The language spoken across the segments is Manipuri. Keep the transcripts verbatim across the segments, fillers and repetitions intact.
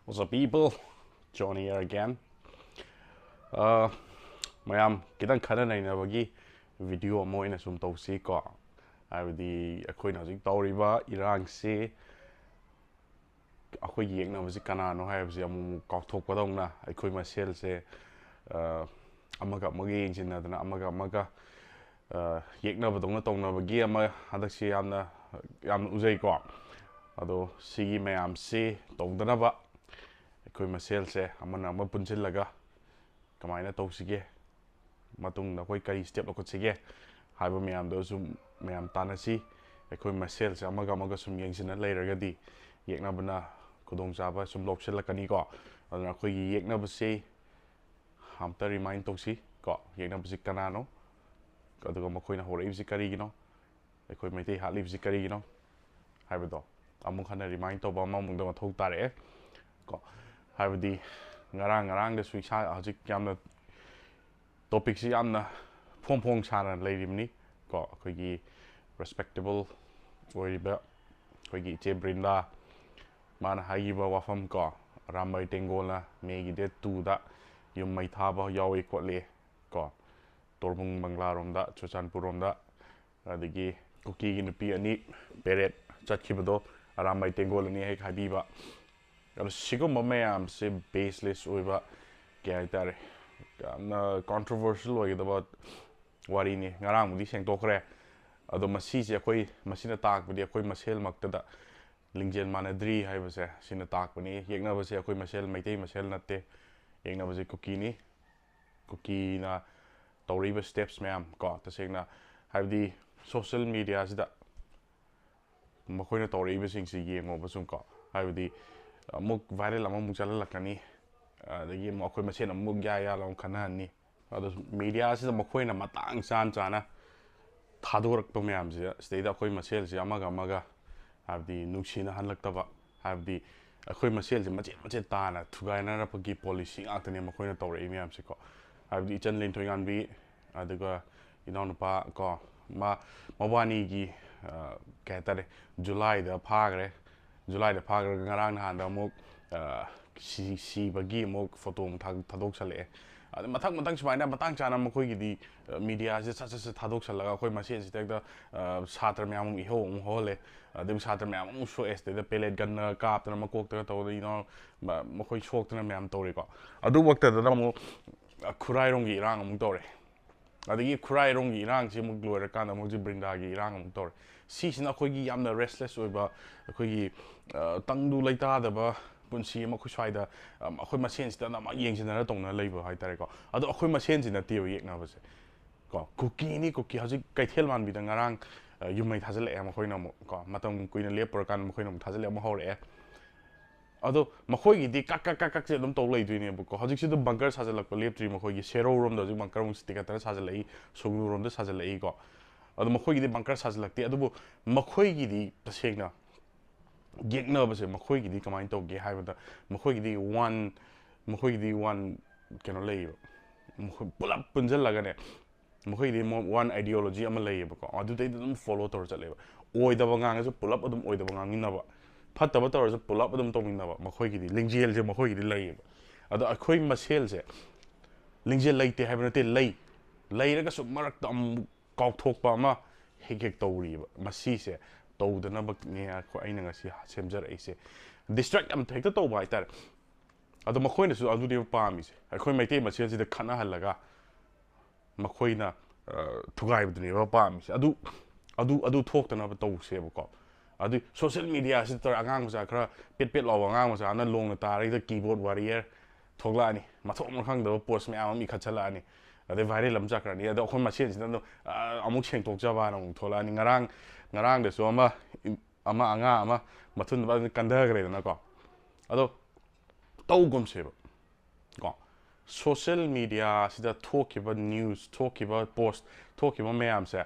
What's up, people? Johnny here again. Uh, ꯃꯌꯥꯝ ꯈꯤꯇꯪ ꯈꯟꯅ ꯅꯩꯅꯕꯒꯤ ꯚꯤꯗꯤꯑꯣ ꯑꯃ ꯑꯣꯏꯅ ꯁꯨꯝ ꯇꯧꯁꯤ ꯀꯣ꯫ ꯍꯥꯏꯕꯗꯤ ꯑꯩꯈꯣꯏꯅ ꯍꯧꯖꯤꯛ ꯇꯧꯔꯤꯕ ꯏꯔꯥꯡꯁꯤ, ꯑꯩꯈꯣꯏꯒꯤ ꯌꯦꯛꯅꯕꯁꯤ ꯀꯅꯥꯅꯣ ꯍꯥꯏꯕꯁꯤ ꯑꯃꯨꯛ ꯑꯃꯨꯛ ꯀꯥꯎꯊꯣꯛꯄꯗꯧꯅ ꯑꯩꯈꯣꯏ ꯃꯁꯦꯜꯁꯦ, ꯑ, ꯑꯃꯒ ꯑꯃꯒ ꯌꯦꯡꯁꯤꯟꯅꯗꯅ, ꯑꯃꯒ ꯑꯃꯒ, ꯑ, ꯌꯦꯛꯅꯕꯗꯧꯅ ꯇꯧꯅꯕꯒꯤ ꯑꯃ ꯍꯟꯗꯛꯁꯤ ꯌꯥꯝꯅ, ꯌꯥꯝꯅ ꯎꯖꯩꯀꯣ꯫ ꯑꯗꯣ ꯁꯤꯒꯤ ꯃꯌꯥꯝꯁꯤ ꯇꯧꯗꯅꯕ ꯑꯩꯈꯣꯏ ꯃꯁꯦꯜꯁꯦ ꯑꯃꯅ ꯑꯃ ꯄꯨꯟꯁꯤꯜꯂꯒ ꯀꯃꯥꯏꯅ ꯇꯧꯁꯤꯒꯦ, ꯃꯇꯨꯡꯗ ꯑꯩꯈꯣꯏ ꯀꯔꯤ ꯁ꯭ꯇꯦꯞ ꯂꯧꯈꯠꯁꯤꯒꯦ ꯍꯥꯏꯕ ꯃꯌꯥꯝꯗꯣ ꯁꯨꯝ ꯃꯌꯥꯝ ꯇꯥꯟꯅꯁꯤ꯫ ꯑꯩꯈꯣꯏ ꯃꯁꯦꯜꯁꯦ ꯑꯃꯒ ꯑꯃꯒ ꯁꯨꯝ ꯌꯦꯡꯁꯤꯟꯅ ꯂꯩꯔꯒꯗꯤ ꯌꯦꯛꯅꯕꯅ ꯈꯨꯗꯣꯡꯆꯥꯕ ꯁꯨꯝ ꯂꯧꯁꯤꯜꯂꯛꯀꯅꯤꯀꯣ꯫ ꯑꯗꯨꯅ ꯑꯩꯈꯣꯏꯒꯤ ꯌꯦꯛꯅꯕꯁꯤ ꯑꯝꯇ ꯔꯤꯃꯥꯏꯟ ꯇꯧꯁꯤ ꯀꯣ, ꯌꯦꯛꯅꯕꯁꯤ ꯀꯅꯥꯅꯣ, ꯑꯗꯨꯒ ꯃꯈꯣꯏꯅ ꯍꯧꯔꯛꯏꯕꯁꯤ ꯀꯔꯤꯒꯤꯅꯣ, ꯑꯩꯈꯣꯏ ꯃꯩꯇꯩ ꯍꯥꯠꯂꯤꯕꯁꯤ ꯀꯔꯤꯒꯤꯅꯣ ꯍꯥꯏꯕꯗꯣ ꯑꯃꯨꯛ ꯍꯟꯅ ꯔꯤꯃꯥꯏꯟ ꯇꯧꯕ ꯑꯃꯃꯨꯛꯇ ꯃꯊꯧ ꯇꯥꯔꯛꯑꯦ ꯀꯣ꯫ ꯍꯥꯏꯕꯗꯤ ꯉꯔꯥꯡ ꯉꯔꯥꯡꯗꯁꯨ ꯏꯁꯥ ꯍꯧꯖꯤꯛ ꯌꯥꯝꯅ ꯇꯣꯄꯤꯛꯁꯤ ꯌꯥꯝꯅ ꯐꯣꯡ ꯐꯣꯡ ꯁꯥꯅ ꯂꯩꯔꯤꯕꯅꯤ ꯀꯣ꯫ ꯑꯩꯈꯣꯏꯒꯤ ꯔꯦꯁꯄꯦꯛꯇꯦꯕꯜ ꯑꯣꯏꯔꯤꯕ ꯑꯩꯈꯣꯏꯒꯤ ꯏꯆꯦ ꯕ꯭ꯔꯤꯟꯗꯥ, ꯃꯥꯅ ꯍꯥꯏꯈꯤꯕ ꯋꯥꯐꯝ ꯀꯣ, ꯑꯔꯥꯝꯕꯥꯏ ꯇꯦꯡꯒꯣꯜꯅ ꯃꯦꯒꯤ ꯗꯦꯠ ꯇꯨꯗ ꯌꯨꯝ ꯃꯩ ꯊꯥꯕ ꯌꯥꯎꯏ ꯈꯣꯠꯂꯤ ꯀꯣ, ꯇꯣꯔꯕꯨꯡ ꯕꯪꯒ꯭ꯂꯥꯔꯣꯝꯗ, ꯆꯨꯔꯆꯥꯟꯄꯨꯔꯔꯣꯝꯗ꯫ ꯑꯗꯒꯤ ꯀꯨꯀꯤꯒꯤ ꯅꯨꯄꯤ ꯑꯅꯤ ꯄꯦꯔꯦꯠ ꯆꯠꯈꯤꯕꯗꯣ ꯑꯔꯥꯝꯕꯥꯏ ꯇꯦꯡꯒꯣꯜ ꯑꯅꯤ ꯍꯦꯛ ꯍꯥꯏꯕꯤꯕ꯫ ꯑꯗꯣ ꯁꯤꯒꯨꯝꯕ ꯃꯌꯥꯝꯁꯦ ꯕꯦꯁꯂꯦꯁ ꯑꯣꯏꯕ, ꯀꯩ ꯍꯥꯏꯇꯥꯔꯦ, ꯌꯥꯝꯅ ꯀꯣꯟꯇ꯭ꯔꯣꯚꯔꯁꯤꯌꯦꯜ ꯑꯣꯏꯒꯗꯕ ꯋꯥꯔꯤꯅꯤ꯫ ꯉꯔꯥꯡꯕꯨꯗꯤ ꯁꯦꯡꯗꯣꯛꯈ꯭ꯔꯦ꯫ ꯑꯗꯣ ꯃꯁꯤꯁꯦ ꯑꯩꯈꯣꯏ, ꯃꯁꯤꯅ ꯇꯥꯛꯄꯗꯤ ꯑꯩꯈꯣꯏ ꯃꯁꯦꯜꯃꯛꯇꯗ ꯂꯤꯡꯖꯦꯜ ꯃꯥꯟꯅꯗ꯭ꯔꯤ ꯍꯥꯏꯕꯁꯦ ꯁꯤꯅ ꯇꯥꯛꯄꯅꯤ꯫ ꯌꯦꯛꯅꯕꯁꯦ ꯑꯩꯈꯣꯏ ꯃꯁꯦꯜ, ꯃꯩꯇꯩ ꯃꯁꯦꯜ ꯅꯠꯇꯦ꯫ ꯌꯦꯛꯅꯕꯁꯦ ꯀꯨꯀꯤꯅꯤ꯫ ꯀꯨꯀꯤꯅ ꯇꯧꯔꯛꯏꯕ ꯁ꯭ꯇꯦꯞꯁ ꯃꯌꯥꯝ ꯀꯣ, ꯇꯁꯦꯡꯅ ꯍꯥꯏꯕꯗꯤ ꯁꯣꯁꯦꯜ ꯃꯦꯗꯤꯌꯥꯁꯤꯗ ꯃꯈꯣꯏꯅ ꯇꯧꯔꯛꯏꯕꯁꯤꯡꯁꯤ ꯌꯦꯡꯉꯣꯕ ꯁꯨꯝ ꯀꯣ꯫ ꯍꯥꯏꯕꯗꯤ ꯑꯃꯨꯛ ꯚꯥꯏꯔꯦꯜ ꯑꯃꯃꯨꯛ ꯆꯠꯍꯜꯂꯛꯀꯅꯤ, ꯑꯗꯒꯤ ꯑꯃꯨꯛ ꯑꯩꯈꯣꯏ ꯃꯁꯦꯟ ꯑꯃꯨꯛ ꯌꯥ ꯌꯥ ꯂꯥꯎ ꯈꯟꯅꯍꯟꯅꯤ꯫ ꯑꯗꯣ ꯃꯦꯗꯤꯌꯥꯁꯤꯗ ꯃꯈꯣꯏꯅ ꯃꯇꯥꯡ ꯆꯥꯅ ꯆꯥꯅ ꯊꯥꯗꯣꯔꯛꯄ ꯃꯌꯥꯝꯁꯤꯗ, ꯁꯤꯗꯩꯗ ꯑꯩꯈꯣꯏ ꯃꯁꯦꯜꯁꯤ ꯑꯃꯒ ꯑꯃꯒ ꯍꯥꯏꯕꯗꯤ ꯅꯨꯡꯁꯤꯅꯍꯜꯂꯛꯇꯕ, ꯍꯥꯏꯕꯗꯤ ꯑꯩꯈꯣꯏ ꯃꯁꯦꯜꯁꯦ ꯃꯆꯦꯠ ꯃꯆꯦꯠ ꯇꯥꯅ ꯊꯨꯒꯥꯏꯅꯔꯛꯄꯒꯤ ꯄꯣꯂꯤꯁꯤ ꯉꯥꯛꯇꯅꯦ ꯃꯈꯣꯏꯅ ꯇꯧꯔꯛꯏ ꯃꯌꯥꯝꯁꯦꯀꯣ꯫ ꯍꯥꯏꯕꯗꯤ ꯏꯆꯟ ꯂꯤꯟꯊꯣꯏꯉꯥꯟꯕꯤ, ꯑꯗꯨꯒ ꯏꯅꯥꯎꯅꯨꯄꯥ ꯀꯣ, ꯃꯥ, ꯃꯕꯥꯅꯤꯒꯤ, ꯑ, ꯀꯩ ꯍꯥꯏꯇꯥꯔꯦ, ꯖꯨꯂꯥꯏꯗ ꯐꯥꯈ꯭ꯔꯦ꯫ ꯖꯨꯂꯥꯏꯗ ꯐꯥꯈ꯭ꯔꯒ ꯉꯔꯥꯡ ꯅꯍꯥꯟꯗ ꯑꯃꯨꯛ ꯑ, ꯁꯤ-, ꯁꯤꯕꯒꯤ ꯑꯃꯨꯛ ꯐꯣꯇꯣ ꯑꯃꯨꯛ ꯊꯥ-, ꯊꯥꯗꯣꯛꯁꯜꯂꯛꯑꯦ꯫ ꯑꯗ ꯃꯊꯪ ꯃꯊꯪ ꯁꯨꯃꯥꯏꯅ ꯃꯇꯥꯡ ꯆꯥꯅ ꯃꯈꯣꯏꯒꯤꯗꯤ, ꯑ, ꯃꯤꯗꯤꯌꯥꯁꯦ ꯁꯠ ꯁꯠ ꯁꯠ ꯊꯥꯗꯣꯛꯁꯜꯂꯒ ꯑꯩꯈꯣꯏ ꯃꯁꯦꯟꯁꯤꯗ ꯍꯦꯛꯇ, ꯑ, ꯁꯥꯇ꯭ꯔ ꯃꯌꯥꯝ ꯑꯃꯨꯛ ꯏꯍꯧ ꯑꯃꯨꯛ ꯍꯧꯍꯜꯂꯦ꯫ ꯑꯗꯒꯤ ꯁꯥꯇ꯭ꯔ ꯃꯌꯥꯝ ꯑꯃꯨꯛ ꯁꯣꯛꯑꯦ, ꯁꯤꯗꯩꯗ ꯄꯦꯂꯦꯠ ꯒꯟꯅ ꯀꯥꯞꯇꯅ ꯃꯀꯣꯛꯇꯒ ꯇꯧꯗꯅ, ꯏꯅꯥꯎ-, ꯃ-, ꯃꯈꯣꯏ ꯁꯣꯛꯇꯅ ꯃꯌꯥꯝ ꯇꯧꯔꯤꯀꯣ꯫ ꯑꯗꯨꯃꯛꯇꯗꯅ ꯑꯃꯨꯛ, ꯑ, ꯈꯨꯔꯥꯏꯔꯣꯝꯒꯤ ꯏꯔꯥꯡ ꯑꯃꯨꯛ ꯇꯧꯔꯦ꯫ ꯑꯗꯒꯤ ꯈꯨꯔꯥꯏꯔꯣꯝꯒꯤ ꯏꯔꯥꯡꯁꯤ ꯑꯃꯨꯛ ꯂꯣꯏꯔꯀꯥꯟꯗ ꯑꯃꯨꯛ ꯍꯧꯖꯤꯛ ꯕ꯭ꯔꯤꯟꯗꯥꯒꯤ ꯏꯔꯥꯡ ꯑꯃꯨꯛ ꯇꯧꯔꯦ꯫ ꯁꯤꯁꯤꯅ ꯑꯩꯈꯣꯏꯒꯤ ꯌꯥꯝꯅ ꯔꯦꯁꯂꯦꯁ ꯑꯣꯏꯕ, ꯑꯩꯈꯣꯏꯒꯤ, ꯑ, ꯇꯪꯗꯨ ꯂꯩꯇꯥꯗꯕ ꯄꯨꯟꯁꯤ ꯑꯃ ꯑꯩꯈꯣꯏ ꯁ꯭ꯋꯥꯏꯗ, ꯑꯝ, ꯑꯩꯈꯣꯏ ꯃꯁꯦꯟꯁꯤꯗ ꯑꯃ ꯌꯦꯡꯁꯤꯟꯅꯔ ꯇꯧꯅ ꯂꯩꯕ ꯍꯥꯏꯇꯥꯔꯦꯀꯣ꯫ ꯑꯗꯣ ꯑꯩꯈꯣꯏ ꯃꯁꯦꯟꯁꯤ ꯅꯠꯇꯦꯕ ꯌꯦꯛꯅꯕꯁꯦ꯫ ꯀꯣ, ꯀꯨꯀꯤꯅꯤ ꯀꯨꯀꯤ꯫ ꯍꯧꯖꯤꯛ ꯀꯩꯊꯦꯜ ꯃꯥꯟꯕꯤꯗ ꯉꯔꯥꯡ, ꯑ, ꯌꯨꯝꯃꯩ ꯊꯥꯖꯤꯜꯂꯛꯑꯦ ꯃꯈꯣꯏꯅ ꯑꯃꯨꯛ, ꯀꯣ, ꯃꯇꯝ ꯀꯨꯏꯅ ꯂꯦꯞꯄꯨꯔꯀꯥꯟꯗ ꯃꯈꯣꯏꯅ ꯑꯃꯨꯛ ꯊꯥꯖꯤꯜꯂꯛꯑꯦ ꯑꯃꯨꯛ ꯍꯧꯔꯛꯑꯦ꯫ ꯑꯗꯣ ꯃꯈꯣꯏꯒꯤꯗꯤ ꯀꯛ ꯀꯛ ꯀꯛ ꯀꯛꯁꯦ ꯑꯗꯨꯝ ꯇꯧ ꯂꯩꯗꯣꯏꯅꯦꯕꯀꯣ꯫ ꯍꯧꯖꯤꯛꯁꯨ ꯑꯗꯨꯝ ꯕꯪꯀꯔ ꯁꯥꯖꯤꯜꯂꯛꯄ ꯂꯦꯞꯇ꯭ꯔꯤ꯫ ꯃꯈꯣꯏꯒꯤ ꯁꯦꯔꯧꯔꯣꯝꯗ ꯍꯧꯖꯤꯛ ꯕꯪꯀꯔ ꯑꯃꯨꯛ ꯇꯤꯀꯠꯇꯅ ꯁꯥꯖꯤꯜꯂꯛꯏ, ꯁꯨꯒꯅꯨꯔꯣꯝꯗ ꯁꯥꯖꯤꯜꯂꯛꯏꯀꯣ꯫ ꯑꯗꯣ ꯃꯈꯣꯏꯒꯤꯗꯤ ꯕꯪꯀꯔ ꯁꯥꯖꯤꯜꯂꯛꯇꯦ꯫ ꯑꯗꯨꯕꯨ ꯃꯈꯣꯏꯒꯤꯗꯤ ꯇꯁꯦꯡꯅ ꯌꯦꯛꯅꯕꯁꯦ ꯃꯈꯣꯏꯒꯤꯗꯤ ꯀꯃꯥꯏꯅ ꯇꯧꯒꯦ ꯍꯥꯏꯕꯗ, ꯃꯈꯣꯏꯒꯤꯗꯤ ꯋꯥꯟ, ꯃꯈꯣꯏꯒꯤꯗꯤ ꯋꯥꯟ ꯀꯩꯅꯣ ꯂꯩꯌꯦꯕ, ꯃꯈꯣꯏ ꯄꯨꯂꯞ ꯄꯨꯟꯁꯤꯜꯂꯒꯅꯦ, ꯃꯈꯣꯏꯗꯤ ꯃꯣ-, ꯋꯥꯟ ꯑꯥꯏꯗꯤꯌꯣꯂꯣꯖꯤ ꯑꯃ ꯂꯩꯌꯦꯕꯀꯣ꯫ ꯑꯗꯨꯗꯩꯗ ꯑꯗꯨꯝ ꯐꯣꯂꯣ ꯇꯧꯔ ꯆꯠꯂꯦꯕ꯫ ꯑꯣꯏꯗꯕ ꯉꯥꯡꯉꯁꯨ ꯄꯨꯂꯞ ꯑꯗꯨꯝ ꯑꯣꯏꯗꯕ ꯉꯥꯡꯃꯤꯟꯅꯕ, ꯐꯠꯇꯕ ꯇꯧꯔꯁꯨ ꯄꯨꯂꯞ ꯑꯗꯨꯝ ꯇꯧꯃꯤꯟꯅꯕ꯫ ꯃꯈꯣꯏꯒꯤꯗꯤ ꯂꯤꯡꯖꯦꯜꯁꯦ ꯃꯈꯣꯏꯒꯤꯗꯤ ꯂꯩꯌꯦꯕ꯫ ꯑꯗꯣ ꯑꯩꯈꯣꯏ ꯃꯁꯦꯜꯁꯦ ꯂꯤꯡꯖꯦꯜ ꯂꯩꯇꯦ ꯍꯥꯏꯕ ꯅꯠꯇꯦ, ꯂꯩ꯫ ꯂꯩꯔꯒꯁꯨ ꯃꯔꯛꯇ ꯑꯃꯨꯛ ꯀꯥꯎꯊꯣꯛꯄ ꯑꯃ ꯍꯦꯛ ꯍꯦꯛ ꯇꯧꯔꯤꯕ꯫ ꯃꯁꯤꯁꯦ ꯇꯧꯗꯅꯕꯅꯦ ꯑꯩꯈꯣꯏ, ꯑꯩꯅ ꯉꯁꯤ ꯁꯦꯝꯖꯔꯛꯏꯁꯦ꯫ ꯗꯤꯁꯇ꯭ꯔꯦꯛ ꯌꯥꯝ ꯍꯦꯛꯇ ꯇꯧꯕ ꯍꯥꯏꯇꯥꯔꯦ꯫ ꯑꯗꯣ ꯃꯈꯣꯏꯅꯁꯨ ꯑꯗꯨꯅꯦꯕ ꯄꯥꯝꯃꯤꯁꯦ, ꯑꯩꯈꯣꯏ ꯃꯩꯇꯩ ꯃꯁꯦꯜꯁꯤꯗ ꯈꯠꯅꯍꯜꯂꯒ ꯃꯈꯣꯏꯅ, ꯑ, ꯊꯨꯒꯥꯏꯕꯗꯨꯅꯦꯕ ꯄꯥꯝꯃꯤꯁꯦ꯫ ꯑꯗꯨ, ꯑꯗꯨ, ꯑꯗꯨ ꯊꯣꯛꯇꯅꯕ ꯇꯧꯁꯦꯕꯀꯣ꯫ ꯑꯗꯨ ꯁꯣꯁꯦꯜ ꯃꯤꯗꯤꯌꯥꯁꯤꯗ ꯇꯧꯔ ꯑꯉꯥꯡ ꯃꯆꯥ ꯈꯔ ꯄꯦꯠ ꯄꯦꯠ ꯂꯥꯎꯕ ꯑꯉꯥꯡ ꯃꯆꯥꯅ ꯂꯣꯡꯅ ꯇꯥꯔꯒ ꯀꯤꯕꯣꯔꯗ ꯋꯥꯔꯤꯌꯔ ꯊꯣꯛꯂꯛꯑꯅꯤ, ꯃꯊꯣꯡ ꯃꯔꯝ ꯈꯪꯗꯕ ꯄꯣꯁ ꯃꯌꯥꯝ ꯑꯃ ꯏꯈꯠꯆꯜꯂꯛꯑꯅꯤ, ꯑꯗꯩ ꯚꯥꯏꯔꯦꯜ ꯑꯃ ꯆꯠꯈ꯭ꯔꯅꯤ꯫ ꯑꯗꯣ ꯑꯩꯈꯣꯏ ꯃꯁꯦꯟꯁꯤꯅ ꯑꯗꯨꯝ, ꯑ, ꯑꯃꯨꯛ ꯁꯦꯡꯗꯣꯛꯆꯕ ꯍꯥꯏꯅ ꯑꯃꯨꯛ ꯊꯣꯛꯂꯛꯑꯅꯤ꯫ ꯉꯔꯥꯡ, ꯉꯔꯥꯡꯗꯁꯨ ꯑꯃ, ꯑꯃ ꯑꯉꯥꯡ ꯑꯃ ꯃꯊꯨꯟꯗ ꯀꯟꯊꯈ꯭ꯔꯦꯗꯅꯀꯣ꯫ ꯑꯗꯣ ꯇꯧꯒꯨꯝꯁꯦꯕ ꯀꯣ꯫ ꯁꯣꯁꯦꯜ ꯃꯤꯗꯤꯌꯥꯁꯤꯗ ꯊꯣꯛꯈꯤꯕ ꯅ꯭ꯌꯨꯁ, ꯊꯣꯛꯈꯤꯕ ꯄꯣꯁ, ꯊꯣꯛꯈꯤꯕ ꯃꯌꯥꯝꯁꯦ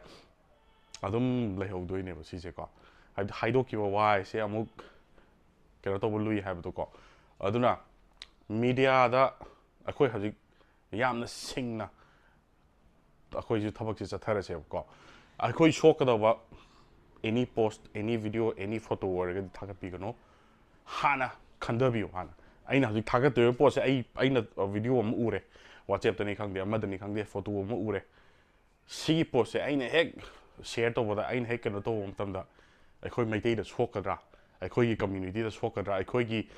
ꯑꯗꯨꯝ ꯂꯩꯍꯧꯗꯣꯏꯅꯦꯕ ꯁꯤꯁꯦꯀꯣ꯫ ꯍꯥꯏꯕꯗꯤ ꯍꯥꯏꯗꯣꯛꯈꯤꯕ ꯋꯥ ꯍꯥꯏꯁꯦ ꯑꯃꯨꯛ ꯀꯩꯅꯣ ꯇꯧꯕ ꯂꯨꯏ ꯍꯥꯏꯕꯗꯣꯀꯣ꯫ ꯑꯗꯨꯅ ꯃꯤꯗꯤꯌꯥꯗ ꯑꯩꯈꯣꯏ ꯍꯧꯖꯤꯛ ꯌꯥꯝꯅ ꯁꯤꯡꯅ ꯑꯩꯈꯣꯏꯁꯨ ꯊꯕꯛꯁꯦ ꯆꯠꯊꯔꯁꯦꯕꯀꯣ꯫ ꯑꯩꯈꯣꯏ ꯁꯣꯛꯀꯗꯧꯕ any post, any video, any photo ꯑꯣꯏꯔꯒꯗꯤ ꯊꯥꯒꯠꯄꯤꯒꯅꯨ꯫ ꯍꯥꯟꯅ ꯈꯟꯊꯕꯤꯌꯨ ꯍꯥꯟꯅ꯫ ꯑꯩꯅ ꯍꯧꯖꯤꯛ ꯊꯥꯒꯠꯇꯣꯏꯕ ꯄꯣꯠꯁꯦ, ꯑꯩ ꯑꯩꯅ ꯚꯤꯗꯤꯑꯣ ꯑꯃ ꯎꯔꯦ, WhatsApp-ꯇꯅꯤ ꯈꯪꯗꯦ, ꯑꯃꯗꯅꯤ ꯈꯪꯗꯦ, ꯐꯣꯇꯣ ꯑꯃ ꯎꯔꯦ꯫ ꯁꯤꯒꯤ ꯄꯣꯠꯁꯦ ꯑꯩꯅ ꯍꯦꯛ ꯁꯤꯌꯔ ꯇꯧꯕꯗ, ꯑꯩꯅ ꯍꯦꯛ ꯀꯩꯅꯣ ꯇꯧꯕ ꯃꯇꯝꯗ, ꯑꯩꯈꯣꯏ ꯃꯩꯇꯩꯗ ꯁꯣꯛꯀꯗ꯭ꯔꯥ, ꯑꯩꯈꯣꯏꯒꯤ ꯀꯝꯃ꯭ꯌꯨꯅꯤꯇꯤꯗ ꯁꯣꯛꯀꯗ꯭ꯔꯥ, ꯑꯩꯈꯣꯏꯒꯤ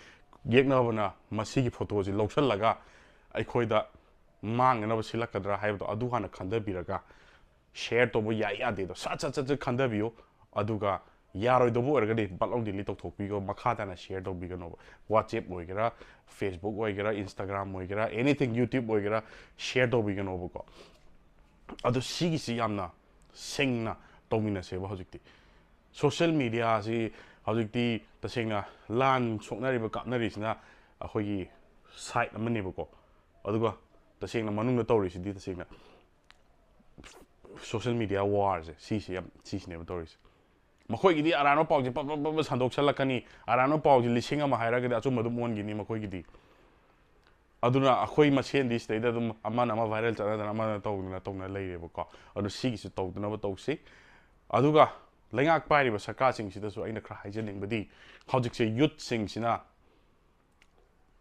ꯌꯦꯛꯅꯕꯅ ꯃꯁꯤꯒꯤ ꯐꯣꯇꯣꯁꯤ ꯂꯧꯁꯤꯜꯂꯒ ꯑꯩꯈꯣꯏꯗ ꯃꯥꯡꯅꯅꯕ ꯁꯤꯜꯂꯛꯀꯗ꯭ꯔꯥ ꯍꯥꯏꯕꯗꯣ, ꯑꯗꯨ ꯍꯥꯟꯅ ꯈꯟꯊꯕꯤꯔꯒ ꯁꯤꯌꯔ ꯇꯧꯕ ꯌꯥꯏ ꯌꯥꯗꯦꯗꯣ ꯁꯠ ꯁꯠ ꯁꯠ ꯁꯠ ꯈꯟꯊꯕꯤꯌꯨ꯫ ꯑꯗꯨꯒ ꯌꯥꯔꯣꯏꯗꯧꯕ ꯑꯣꯏꯔꯒꯗꯤ ꯕꯠ ꯂꯥꯎ ꯗꯤꯂꯤꯠ ꯇꯧꯊꯣꯛꯄꯤꯈꯣ, ꯃꯈꯥ ꯇꯥꯅ ꯁꯤꯌꯔ ꯇꯧꯕꯤꯒꯅꯣꯕ꯫ WhatsApp ꯑꯣꯏꯒꯦꯔꯥ, Facebook ꯑꯣꯏꯒꯦꯔꯥ, Instagram ꯑꯣꯏꯒꯦꯔꯥ, anything, YouTube ꯑꯣꯏꯒꯦꯔꯥ, ꯁꯤꯌꯔ ꯇꯧꯕꯤꯒꯅꯣꯕꯀꯣ꯫ ꯑꯗꯣ ꯁꯤꯒꯤꯁꯤ ꯌꯥꯝꯅ ꯁꯤꯡꯅ ꯇꯧꯃꯤꯟꯅꯁꯦꯕ ꯍꯧꯖꯤꯛꯇꯤ꯫ ꯁꯣꯁꯤꯌꯦꯜ ꯃꯦꯗꯤꯌꯥꯁꯤ ꯍꯧꯖꯤꯛꯇꯤ ꯇꯁꯦꯡꯅ ꯂꯥꯟ ꯁꯣꯛꯅꯔꯤꯕ, ꯀꯥꯞꯅꯔꯤꯁꯤꯅ ꯑꯩꯈꯣꯏꯒꯤ ꯁꯥꯏꯠ ꯑꯃꯅꯦꯕꯀꯣ, ꯑꯗꯨꯒ ꯇꯁꯦꯡꯅ ꯃꯅꯨꯡꯗ ꯇꯧꯔꯤꯁꯤꯗꯤ ꯇꯁꯦꯡꯅ ꯁꯣꯁꯤꯌꯦꯜ ꯃꯦꯗꯤꯌꯥ ꯋꯥꯔꯁꯦ, ꯁꯤꯁꯦ ꯌꯥꯝ, ꯁꯤꯁꯤꯅꯦꯕ ꯇꯧꯔꯤꯁꯦ꯫ ꯃꯈꯣꯏꯒꯤꯗꯤ ꯑꯔꯥꯟꯕ ꯄꯥꯎꯁꯦ ꯄꯞ ꯄꯞ ꯄꯞ ꯄꯞ ꯁꯟꯗꯣꯛꯁꯜꯂꯛꯀꯅꯤ꯫ ꯑꯔꯥꯟꯕ ꯄꯥꯎꯁꯦ ꯂꯤꯁꯤꯡ ꯑꯃ ꯍꯥꯏꯔꯒꯗꯤ ꯑꯆꯨꯝꯕ ꯑꯗꯨꯝ ꯑꯣꯟꯈꯤꯅꯤ ꯃꯈꯣꯏꯒꯤꯗꯤ꯫ ꯑꯗꯨꯅ ꯑꯩꯈꯣꯏ ꯃꯁꯦꯟꯗꯤ ꯁꯤꯗꯩꯗ ꯑꯗꯨꯝ ꯑꯃꯅ ꯑꯃ ꯚꯥꯏꯔꯦꯜ ꯆꯠꯅꯗꯅ, ꯑꯃꯅ ꯇꯧꯗꯅ ꯇꯧꯅ ꯂꯩꯔꯦꯕꯀꯣ꯫ ꯑꯗꯨ ꯁꯤꯒꯤꯁꯨ ꯇꯧꯗꯅꯕ ꯇꯧꯁꯤ꯫ ꯑꯗꯨꯒ ꯂꯩꯉꯥꯛ ꯄꯥꯏꯔꯤꯕ ꯁꯔꯀꯥꯔꯁꯤꯡꯁꯤꯗꯁꯨ ꯑꯩꯅ ꯈꯔ ꯍꯥꯏꯖꯅꯤꯡꯕꯗꯤ, ꯍꯧꯖꯤꯛꯁꯦ ꯌꯨꯠꯁꯤꯡꯁꯤꯅ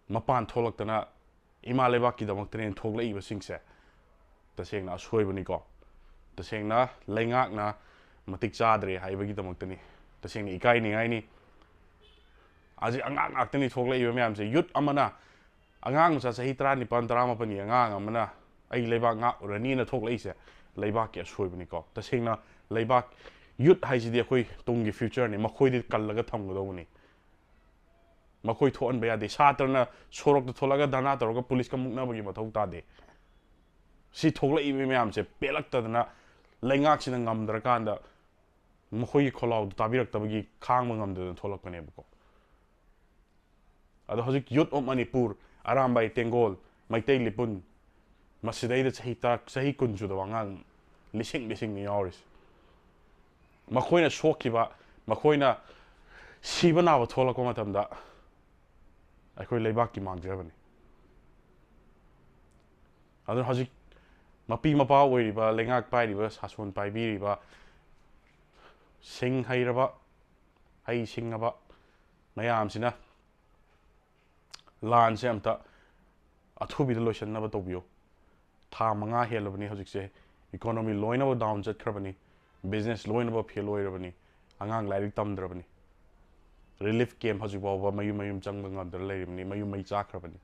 ꯃꯄꯥꯟ ꯊꯣꯛꯂꯛꯇꯅ ꯏꯃꯥ ꯂꯩꯕꯥꯛꯀꯤꯗꯃꯛꯇꯅꯦꯅ ꯊꯣꯛꯂꯛꯏꯕꯁꯤꯡꯁꯦ ꯇꯁꯦꯡꯅ ꯑꯁꯣꯏꯕꯅꯤꯀꯣ꯫ ꯇꯁꯦꯡꯅ ꯂꯩꯉꯥꯛꯅ ꯃꯇꯤꯛ ꯆꯥꯗ꯭ꯔꯦ ꯍꯥꯏꯕꯒꯤꯗꯃꯛꯇꯅꯤ꯫ ꯇꯁꯦꯡꯅ ꯏꯀꯥꯏꯅꯤꯡꯉꯥꯏꯅꯤ꯫ ꯍꯧꯖꯤꯛ ꯑꯉꯥꯡ ꯉꯥꯛꯇꯅꯤ ꯊꯣꯛꯂꯛꯏꯕ ꯃꯌꯥꯝꯁꯦ꯫ ꯌꯨꯠ ꯑꯃꯅ, ꯑꯉꯥꯡ ꯃꯆꯥ ꯆꯍꯤ ꯇꯔꯥꯅꯤꯄꯥꯟ, ꯇꯔꯥꯃꯥꯄꯟꯒꯤ ꯑꯉꯥꯡ ꯑꯃꯅ "ꯑꯩ ꯂꯩꯕꯥꯛ ꯉꯥꯛꯎꯔꯅꯤꯅ" ꯊꯣꯛꯂꯛꯏꯁꯦ ꯂꯩꯕꯥꯛꯀꯤ ꯑꯁꯣꯏꯕꯅꯤꯀꯣ꯫ ꯇꯁꯦꯡꯅ ꯂꯩꯕꯥꯛ, ꯌꯨꯠ ꯍꯥꯏꯁꯤꯗꯤ ꯑꯩꯈꯣꯏ ꯇꯨꯡꯒꯤ ꯐ꯭ꯌꯨꯆꯔꯅꯤ, ꯃꯈꯣꯏꯗꯤ ꯀꯜꯂꯒ ꯊꯝꯒꯗꯧꯕꯅꯤ꯫ ꯃꯈꯣꯏ ꯊꯣꯛꯍꯟꯕ ꯌꯥꯗꯦ꯫ ꯁꯥꯇ꯭ꯔꯅ ꯁꯣꯔꯣꯛꯇ ꯊꯣꯛꯂꯒ ꯙꯔꯅꯥ ꯇꯧꯔꯒ ꯄꯨꯂꯤꯁꯀ ꯃꯨꯛꯅꯕꯒꯤ ꯃꯊꯧ ꯇꯥꯗꯦ꯫ ꯁꯤ ꯊꯣꯛꯂꯛꯏꯕ ꯃꯌꯥꯝꯁꯦ ꯄꯦꯜꯂꯛꯇꯗꯅ, ꯂꯩꯉꯥꯛꯁꯤꯅ ꯉꯝꯗ꯭ꯔꯀꯥꯟꯗ, ꯃꯈꯣꯏꯒꯤ ꯈꯣꯜꯂꯥꯎꯗꯣ ꯇꯥꯕꯤꯔꯛꯇꯕꯒꯤ ꯈꯥꯡꯕ ꯉꯝꯗꯗꯅ ꯊꯣꯛꯂꯛꯄꯅꯦꯕꯀꯣ꯫ ꯑꯗꯣ ꯍꯧꯖꯤꯛ ꯌꯨꯠ ꯑꯣꯐ ꯃꯅꯤꯄꯨꯔ, ꯑꯔꯥꯝꯕꯥꯏ ꯇꯦꯡꯒꯣꯜ, ꯃꯩꯇꯩ ꯂꯤꯄꯨꯟ, ꯃꯁꯤꯗꯩꯗ ꯆꯍꯤ ꯇꯔꯥ, ꯆꯍꯤ ꯀꯨꯟ ꯁꯨꯗꯕ ꯑꯉꯥꯡ ꯂꯤꯁꯤꯡ ꯂꯤꯁꯤꯡꯅꯤ ꯌꯥꯎꯔꯤꯁꯦ꯫ ꯃꯈꯣꯏꯅ ꯁꯣꯛꯈꯤꯕ, ꯃꯈꯣꯏꯅ ꯁꯤꯕ ꯅꯥꯕ ꯊꯣꯛꯂꯛꯄ ꯃꯇꯝꯗ ꯑꯩꯈꯣꯏ ꯂꯩꯕꯥꯛꯀꯤ ꯃꯥꯡꯖꯕꯅꯤ꯫ ꯑꯗꯨꯅ ꯍꯧꯖꯤꯛ ꯃꯄꯤ ꯃꯄꯥ ꯑꯣꯏꯔꯤꯕ, ꯂꯩꯉꯥꯛ ꯄꯥꯏꯔꯤꯕ, ꯁꯥꯁꯣꯟ ꯄꯥꯏꯕꯤꯔꯤꯕ, ꯁꯤꯡ ꯍꯩꯔꯕ, ꯍꯩ ꯁꯤꯡꯉꯕ ꯃꯌꯥꯝꯁꯤꯅ ꯂꯥꯟꯁꯦ ꯑꯝꯇ ꯑꯊꯨꯕꯤꯗ ꯂꯣꯏꯁꯤꯟꯅꯕ ꯇꯧꯕꯤꯌꯨ꯫ ꯊꯥ ꯃꯉꯥ ꯍꯦꯜꯂꯕꯅꯤ ꯍꯧꯖꯤꯛꯁꯦ, ꯏꯀꯣꯅꯣꯃꯤ ꯂꯣꯏꯅꯃꯛ ꯗꯥꯎꯟ ꯆꯠꯈ꯭ꯔꯕꯅꯤ, ꯕꯤꯖꯤꯅꯦꯁ ꯂꯣꯏꯅꯃꯛ ꯐꯦꯜ ꯑꯣꯏꯔꯕꯅꯤ, ꯑꯉꯥꯡ ꯂꯥꯏꯔꯤꯛ ꯇꯝꯗ꯭ꯔꯕꯅꯤ, ꯔꯤꯂꯤꯐ ꯀꯦꯝ ꯍꯧꯖꯤꯛ ꯐꯥꯎꯕ ꯃꯌꯨꯝ ꯃꯌꯨꯝ ꯆꯪꯕ ꯉꯝꯗꯅ ꯂꯩꯔꯤꯕꯅꯤ, ꯃꯌꯨꯝ ꯃꯩ ꯆꯥꯛꯈ꯭ꯔꯕꯅꯤ꯫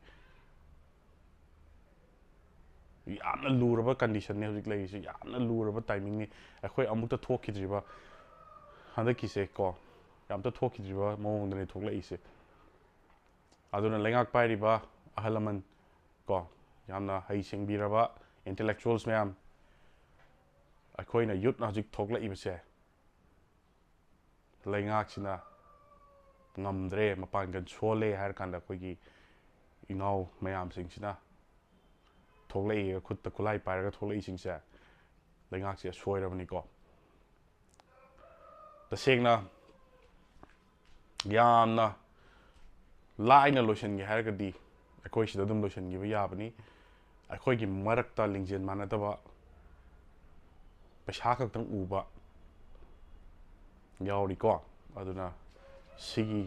ꯌꯥꯝꯅ ꯂꯨꯔꯕ ꯀꯟꯗꯤꯁꯟꯅꯤ ꯍꯧꯖꯤꯛ ꯂꯩꯔꯤꯁꯤ, ꯌꯥꯝꯅ ꯂꯨꯔꯕ ꯇꯥꯏꯃꯤꯡꯅꯤ꯫ ꯑꯩꯈꯣꯏ ꯑꯃꯨꯛꯇ ꯊꯣꯛꯈꯤꯗ꯭ꯔꯤꯕ ꯍꯟꯗꯛꯀꯤꯁꯦ ꯀꯣ, ꯌꯥꯝꯇ ꯊꯣꯛꯈꯤꯗ꯭ꯔꯤꯕ ꯃꯑꯣꯡꯗꯅꯤ ꯊꯣꯛꯂꯛꯏꯁꯦ꯫ ꯑꯗꯨꯅ ꯂꯩꯉꯥꯛ ꯄꯥꯏꯔꯤꯕ ꯑꯍꯜ ꯂꯃꯟ ꯀꯣ, ꯌꯥꯝꯅ ꯍꯩ ꯁꯤꯡꯕꯤꯔꯕ ꯏꯟꯇꯦꯂꯦꯛꯆꯨꯋꯦꯜꯁ ꯃꯌꯥꯝ, ꯑꯩꯈꯣꯏꯅ ꯌꯨꯠꯅ ꯍꯧꯖꯤꯛ ꯊꯣꯛꯂꯛꯏꯕꯁꯦ ꯂꯩꯉꯥꯛꯁꯤꯅ ꯉꯝꯗ꯭ꯔꯦ, ꯃꯄꯥꯡꯒꯜ ꯁꯣꯜꯂꯦ ꯍꯥꯏꯔ ꯀꯥꯟꯗ ꯑꯩꯈꯣꯏꯒꯤ ꯏꯅꯥꯎ ꯃꯌꯥꯝꯁꯤꯡꯁꯤꯅ ꯊꯣꯛꯂꯛꯏ, ꯈꯨꯠꯇ ꯈꯨꯠꯂꯥꯏ ꯄꯥꯏꯔꯒ ꯊꯣꯛꯂꯛꯏꯁꯤꯡꯁꯦ ꯂꯩꯉꯥꯛꯁꯦ ꯁꯣꯏꯔꯕꯅꯤꯀꯣ꯫ ꯇꯁꯦꯡꯅ ꯌꯥꯝꯅ ꯂꯥꯏꯅ ꯂꯣꯏꯁꯤꯟꯒꯦ ꯍꯥꯏꯔꯒꯗꯤ ꯑꯩꯈꯣꯏ ꯁꯤꯗ ꯑꯗꯨꯝ ꯂꯣꯏꯁꯤꯟꯈꯤꯕ ꯌꯥꯕꯅꯤ꯫ ꯑꯩꯈꯣꯏꯒꯤ ꯃꯔꯛꯇ ꯂꯤꯡꯖꯦꯜ ꯃꯥꯟꯅꯗꯕ, ꯄꯩꯁꯥ ꯈꯛꯇꯪ ꯎꯕ ꯌꯥꯎꯔꯤꯀꯣ꯫ ꯑꯗꯨꯅ ꯁꯤꯒꯤ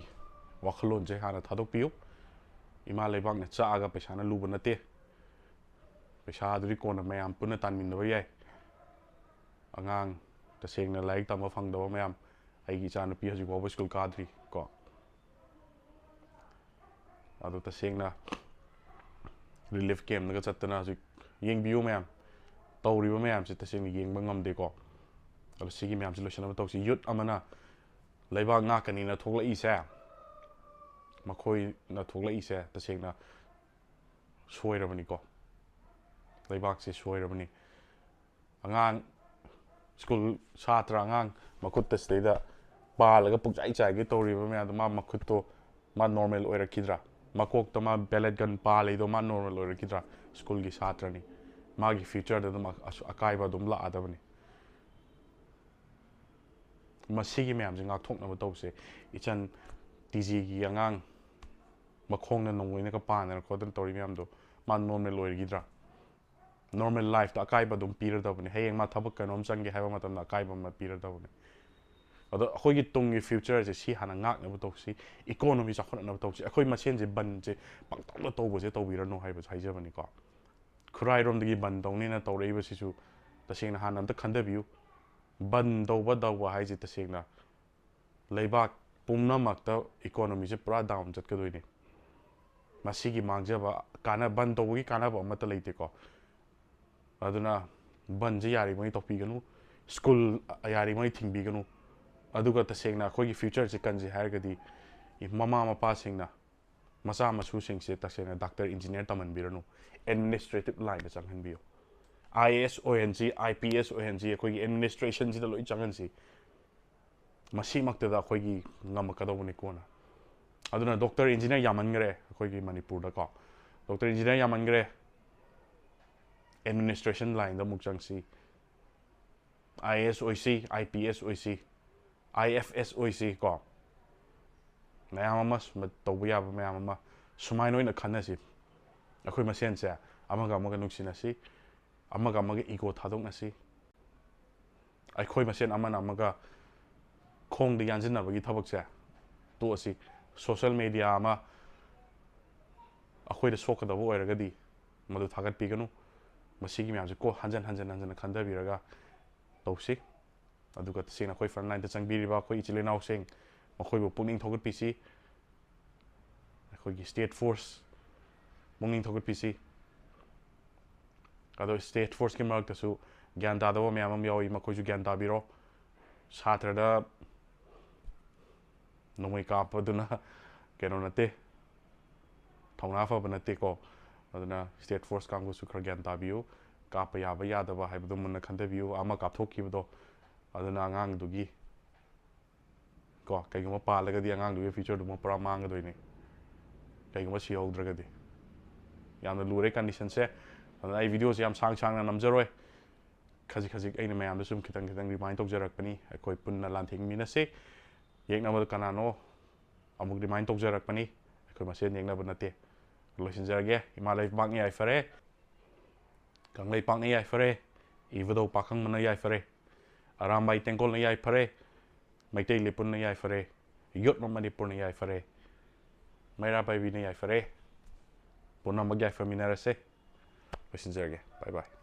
ꯋꯥꯈꯜꯂꯣꯟꯁꯦ ꯍꯥꯟꯅ ꯊꯥꯗꯣꯛꯄꯤꯌꯨ꯫ ꯏꯃꯥ ꯂꯩꯕꯥꯛꯅ ꯆꯥꯛꯑꯒ ꯄꯩꯁꯥꯅ ꯂꯨꯕ ꯅꯠꯇꯦ꯫ ꯄꯩꯁꯥꯗꯨꯗꯤ ꯀꯣꯟꯅ ꯃꯌꯥꯝ ꯄꯨꯟꯅ ꯇꯥꯟꯃꯤꯟꯅꯕ ꯌꯥꯏ꯫ ꯑꯉꯥꯡ ꯇꯁꯦꯡꯅ ꯂꯥꯏꯔꯤꯛ ꯇꯝꯕ ꯐꯪꯗꯕ ꯃꯌꯥꯝ, ꯑꯩꯒꯤ ꯏꯆꯥꯅꯨꯄꯤ ꯍꯧꯖꯤꯛ ꯐꯥꯎꯕ ꯁ꯭ꯀꯨꯜ ꯀꯥꯗ꯭ꯔꯤ ꯀꯣ꯫ ꯑꯗꯣ ꯇꯁꯦꯡꯅ ꯔꯤꯂꯤꯐ ꯀꯦꯝꯗꯒ ꯆꯠꯇꯅ ꯍꯧꯖꯤꯛ ꯌꯦꯡꯕꯤꯌꯨ ꯃꯌꯥꯝ, ꯇꯧꯔꯤꯕ ꯃꯌꯥꯝꯁꯦ ꯇꯁꯦꯡꯅ ꯌꯦꯡꯕ ꯉꯝꯗꯦꯀꯣ꯫ ꯑꯗꯣ ꯁꯤꯒꯤ ꯃꯌꯥꯝꯁꯦ ꯂꯣꯏꯁꯤꯟꯅꯕ ꯇꯧꯁꯤ꯫ ꯌꯨꯠ ꯑꯃꯅ ꯂꯩꯕꯥꯛ ꯉꯥꯛꯀꯅꯤꯅ ꯊꯣꯛꯂꯛꯏꯁꯦ, ꯃꯈꯣꯏꯅ ꯊꯣꯛꯂꯛꯏꯁꯦ ꯇꯁꯦꯡꯅ ꯁꯣꯏꯔꯕꯅꯤꯀꯣ꯫ ꯂꯩꯕꯥꯛꯁꯦ ꯁꯣꯏꯔꯕꯅꯤ꯫ ꯑꯉꯥꯡ ꯁ꯭ꯀꯨꯜ ꯁꯥꯇ꯭ꯔ ꯑꯉꯥꯡ ꯃꯈꯨꯠꯇ ꯁꯤꯗꯩꯗ ꯄꯥꯜꯂꯒ ꯄꯨꯡꯆꯥꯏ ꯆꯥꯏꯒꯦ ꯇꯧꯔꯤꯕ ꯃꯌꯥꯝꯗꯣ, ꯃꯥ ꯃꯈꯨꯠꯇꯣ ꯃꯥ ꯅꯣꯔꯃꯦꯜ ꯑꯣꯏꯔꯛꯈꯤꯗ꯭ꯔꯥ? ꯃꯀꯣꯛꯇ ꯃꯥ ꯕꯦꯂꯦꯠ ꯒꯟ ꯄꯥꯜꯂꯤꯗꯣ ꯃꯥ ꯅꯣꯔꯃꯦꯜ ꯑꯣꯏꯔꯛꯈꯤꯗ꯭ꯔꯥ? ꯁ꯭ꯀꯨꯜꯒꯤ ꯁꯥꯇ꯭ꯔꯅꯤ, ꯃꯥꯒꯤ ꯐ꯭ꯌꯨꯆꯔꯗ ꯑꯗꯨꯝ ꯑ-, ꯑꯁ-, ꯑꯀꯥꯏꯕ ꯑꯗꯨꯝ ꯂꯥꯛꯑꯗꯕꯅꯤ꯫ ꯃꯁꯤꯒꯤ ꯃꯌꯥꯝꯁꯦ ꯉꯥꯛꯊꯣꯛꯅꯕ ꯇꯧꯁꯦ꯫ ꯏꯆꯟ ꯇꯤ ꯖꯤꯒꯤ ꯑꯉꯥꯡ ꯃꯈꯣꯡꯅ ꯅꯣꯡꯃꯩꯅꯒ ꯄꯥꯟꯗꯅ ꯈꯣꯠꯇꯅ ꯇꯧꯔꯤ ꯃꯌꯥꯝꯗꯣ ꯃꯥ ꯅꯣꯔꯃꯦꯜ ꯑꯣꯏꯔꯛꯈꯤꯗ꯭ꯔꯥ? ꯅꯣꯔꯃꯦꯜ ꯂꯥꯏꯐꯇ ꯑꯀꯥꯏꯕ ꯑꯗꯨꯝ ꯄꯤꯔꯗꯕꯅꯤ꯫ ꯍꯌꯦꯡ ꯃꯥ ꯊꯕꯛ ꯀꯩꯅꯣꯝ ꯆꯪꯒꯦ ꯍꯥꯏꯕ ꯃꯇꯝꯗ ꯑꯀꯥꯏꯕ ꯑꯃ ꯄꯤꯔꯗꯕꯅꯤ꯫ ꯑꯗꯣ ꯑꯩꯈꯣꯏꯒꯤ ꯇꯨꯡꯒꯤ future ꯁꯦ ꯁꯤ ꯍꯥꯟꯅ ꯉꯥꯛꯅꯕ ꯇꯧꯁꯤ, economy ꯆꯥꯎꯈꯠꯅꯅꯕ ꯇꯧꯁꯤ꯫ ꯑꯩꯈꯣꯏ ꯃꯁꯦꯟꯁꯦ ꯕꯟꯁꯦ ꯄꯪꯇꯧꯗ ꯇꯧꯕꯁꯦ ꯇꯧꯕꯤꯔꯅꯨ ꯍꯥꯏꯕꯁꯦ ꯍꯥꯏꯖꯕꯅꯤꯀꯣ꯫ ꯈꯨꯔꯥꯏꯔꯣꯝꯗꯒꯤ ꯕꯟ ꯇꯧꯅꯤꯅ ꯇꯧꯔꯛꯏꯕꯁꯤꯁꯨ ꯇꯁꯦꯡꯅ ꯍꯥꯟꯅ ꯑꯝꯇ ꯈꯟꯊꯕꯤꯌꯨ꯫ ꯕꯟ ꯇꯧꯕ ꯇꯧꯕ ꯍꯥꯏꯁꯦ ꯇꯁꯦꯡꯅ ꯂꯩꯕꯥꯛ ꯄꯨꯝꯅꯃꯛꯇ economy ꯁꯦ ꯄꯨꯔꯥ down ꯆꯠꯀꯗꯣꯏꯅꯤ꯫ ꯃꯁꯤꯒꯤ ꯃꯥꯡꯖꯕ, ꯀꯥꯟꯅ-, ꯕꯟ ꯇꯧꯕꯒꯤ ꯀꯥꯟꯅꯕ ꯑꯃꯠꯇ ꯂꯩꯇꯦꯀꯣ꯫ ꯑꯗꯨꯅ ꯕꯟꯁꯦ ꯌꯥꯔꯤꯉꯩ ꯇꯧꯕꯤꯒꯅꯨ, school ꯌꯥꯔꯤꯉꯩ ꯊꯤꯡꯕꯤꯒꯅꯨ꯫ ꯑꯗꯨꯒ ꯇꯁꯦꯡꯅ ꯑꯩꯈꯣꯏꯒꯤ future ꯁꯦ ꯀꯟꯁꯦ ꯍꯥꯏꯔꯒꯗꯤ ꯃꯃꯥ ꯃꯄꯥꯁꯤꯡꯅ ꯃꯆꯥ ꯃꯁꯨꯁꯤꯡꯁꯦ ꯇꯁꯦꯡꯅ doctor, engineer ꯇꯝꯍꯟꯕꯤꯔꯅꯨ, administrative line ꯗ ꯆꯪꯍꯟꯕꯤꯌꯨ꯫ IAS ꯑꯣꯏꯍꯟꯁꯤ, IPS ꯑꯣꯏꯍꯟꯁꯤ, ꯑꯩꯈꯣꯏꯒꯤ administration ꯁꯤꯗ ꯂꯣꯏ ꯆꯪꯍꯟꯁꯤ꯫ ꯃꯁꯤꯃꯛꯇꯗ ꯑꯩꯈꯣꯏꯒꯤ ꯉꯝꯃꯛꯀꯗꯧꯕꯅꯤ ꯀꯣꯟꯅ꯫ ꯑꯗꯨꯅ doctor, engineer ꯌꯥꯝꯃꯟꯈ꯭ꯔꯦ ꯑꯩꯈꯣꯏꯒꯤ ꯃꯅꯤꯄꯨꯔꯗꯀꯣ꯫ Doctor, engineer ꯌꯥꯝꯃꯟꯈ꯭ꯔꯦ, administration line ꯗ ꯑꯃꯨꯛ ꯆꯪꯁꯤ꯫ IAS ꯑꯣꯏꯁꯤ, IPS ꯑꯣꯏꯁꯤ, IFS ꯑꯣꯏꯁꯤ ꯀꯣ꯫ ꯃꯌꯥꯝ ꯑꯃ ꯁꯨꯝꯕ ꯇꯧꯕ ꯌꯥꯕ ꯃꯌꯥꯝ ꯑꯃ ꯁꯨꯃꯥꯏꯅ ꯑꯣꯏꯅ ꯈꯟꯅꯁꯤ꯫ ꯑꯩꯈꯣꯏ ꯃꯁꯦꯟꯁꯦ ꯑꯃꯒ ꯑꯃꯒ ꯅꯨꯡꯁꯤꯅꯁꯤ, ꯑꯃꯒ ꯑꯃꯒ ego ꯊꯥꯗꯣꯛꯅꯁꯤ꯫ ꯑꯩꯈꯣꯏ ꯃꯁꯦꯟ ꯑꯃꯅ ꯑꯃꯒ ꯈꯣꯡꯗ ꯌꯥꯟꯁꯤꯟꯅꯕꯒꯤ ꯊꯕꯛꯁꯦ ꯇꯣꯛꯑꯁꯤ꯫ Social media ꯑꯃ ꯑꯩꯈꯣꯏꯗ ꯁꯣꯛꯀꯗꯕ ꯑꯣꯏꯔꯒꯗꯤ ꯃꯗꯨ ꯊꯥꯒꯠꯄꯤꯒꯅꯨ꯫ ꯃꯁꯤꯒꯤ ꯃꯌꯥꯝꯁꯦ ꯀꯣ ꯍꯟꯖꯟ ꯍꯟꯖꯟ ꯍꯟꯖꯟꯅ ꯈꯟꯊꯕꯤꯔꯒ ꯇꯧꯁꯤ꯫ ꯑꯗꯨꯒ ꯇꯁꯦꯡꯅ ꯑꯩꯈꯣꯏ front line ꯗ ꯆꯪꯕꯤꯔꯤꯕ ꯑꯩꯈꯣꯏ ꯏꯆꯤꯜ ꯏꯅꯥꯎꯁꯤꯡ, ꯃꯈꯣꯏꯕꯨ ꯄꯨꯛꯅꯤꯡ ꯊꯧꯒꯠꯄꯤꯁꯤ꯫ ꯑꯩꯈꯣꯏꯒꯤ state force ꯄꯨꯛꯅꯤꯡ ꯊꯧꯒꯠꯄꯤꯁꯤ꯫ ꯑꯗꯣ state force ꯀꯤ ꯃꯔꯛꯇꯁꯨ ꯒ꯭ꯌꯥꯟ ꯇꯥꯗꯕ ꯃꯌꯥꯝ ꯑꯃ ꯌꯥꯎꯏ, ꯃꯈꯣꯏꯁꯨ ꯒ꯭ꯌꯥꯟ ꯇꯥꯕꯤꯔꯣ꯫ ꯁꯥꯇ꯭ꯔꯗ ꯅꯣꯡꯃꯩ ꯀꯥꯞꯄꯗꯨꯅ ꯀꯩꯅꯣ ꯅꯠꯇꯦ, ꯊꯧꯅꯥ ꯐꯕ ꯅꯠꯇꯦꯀꯣ꯫ ꯑꯗꯨꯅ state force ꯀꯥꯡꯕꯨꯁꯨ ꯈꯔ ꯒ꯭ꯌꯥꯟ ꯇꯥꯕꯤꯌꯨ꯫ ꯀꯥꯞꯄ ꯌꯥꯕ ꯌꯥꯗꯕ ꯍꯥꯏꯕꯗꯣ ꯃꯨꯟꯅ ꯈꯟꯊꯕꯤꯌꯨ꯫ ꯑꯃ ꯀꯥꯞꯊꯣꯛꯈꯤꯕꯗꯣ ꯑꯗꯨꯅ ꯑꯉꯥꯡꯗꯨꯒꯤ ꯀꯣ, ꯀꯩꯒꯨꯝꯕ ꯄꯥꯜꯂꯒꯗꯤ ꯑꯉꯥꯡꯗꯨꯒꯤ future ꯗꯨꯃ ꯄꯨꯔꯥ ꯃꯥꯡꯒꯗꯣꯏꯅꯤ, ꯀꯩꯒꯨꯝꯕ ꯁꯤꯍꯧꯗ꯭ꯔꯒꯗꯤ꯫ ꯌꯥꯝꯅ ꯂꯨꯔꯦ condition ꯁꯦ꯫ ꯑꯗꯨꯅ ꯑꯩ video ꯁꯦ ꯌꯥꯝ ꯁꯥꯡ ꯁꯥꯡꯅ ꯅꯝꯖꯔꯣꯏ, ꯈꯖꯤꯛ ꯈꯖꯤꯛ ꯑꯩꯅ ꯃꯌꯥꯝꯗ ꯁꯨꯝ ꯈꯤꯇꯪ ꯈꯤꯇꯪ remind ꯇꯧꯖꯔꯛꯄꯅꯤ꯫ ꯑꯩꯈꯣꯏ ꯄꯨꯟꯅ ꯂꯥꯟꯊꯦꯡꯃꯤꯟꯅꯁꯤ꯫ ꯌꯦꯛꯅꯕꯗ ꯀꯅꯥꯅꯣ? ꯑꯃꯨꯛ remind ꯇꯧꯖꯔꯛꯄꯅꯤ, ꯑꯩꯈꯣꯏ ꯃꯁꯦꯟ ꯌꯦꯛꯅꯕ ꯅꯠꯇꯦ꯫ ꯂꯣꯏꯁꯤꯟꯖꯔꯒꯦ꯫ ꯏꯃꯥ ꯂꯩꯕꯥꯛꯅ ꯌꯥꯏꯐꯔꯦ, ꯀꯪꯂꯩꯄꯥꯛꯅ ꯌꯥꯏꯐꯔꯦ, ꯏꯕꯨꯙꯧ ꯄꯥꯈꯪꯕꯅ ꯌꯥꯏꯐꯔꯦ, ꯑꯔꯥꯝꯕꯥꯏ ꯇꯦꯡꯒꯣꯜꯅ ꯌꯥꯏꯐꯔꯦ, ꯃꯩꯇꯩ ꯂꯩꯄꯨꯟꯅ ꯌꯥꯏꯐꯔꯦ, ꯌꯣꯠꯃ ꯃꯅꯤꯄꯨꯔꯅ ꯌꯥꯏꯐꯔꯦ, ꯃꯩꯔꯥ ꯄꯥꯏꯕꯤꯅ ꯌꯥꯏꯐꯔꯦ, ꯄꯨꯝꯅꯃꯛ ꯌꯥꯏꯐꯃꯤꯟꯅꯔꯁꯦ꯫ ꯂꯣꯏꯁꯤꯟꯖꯔꯒꯦ꯫ Bye bye꯫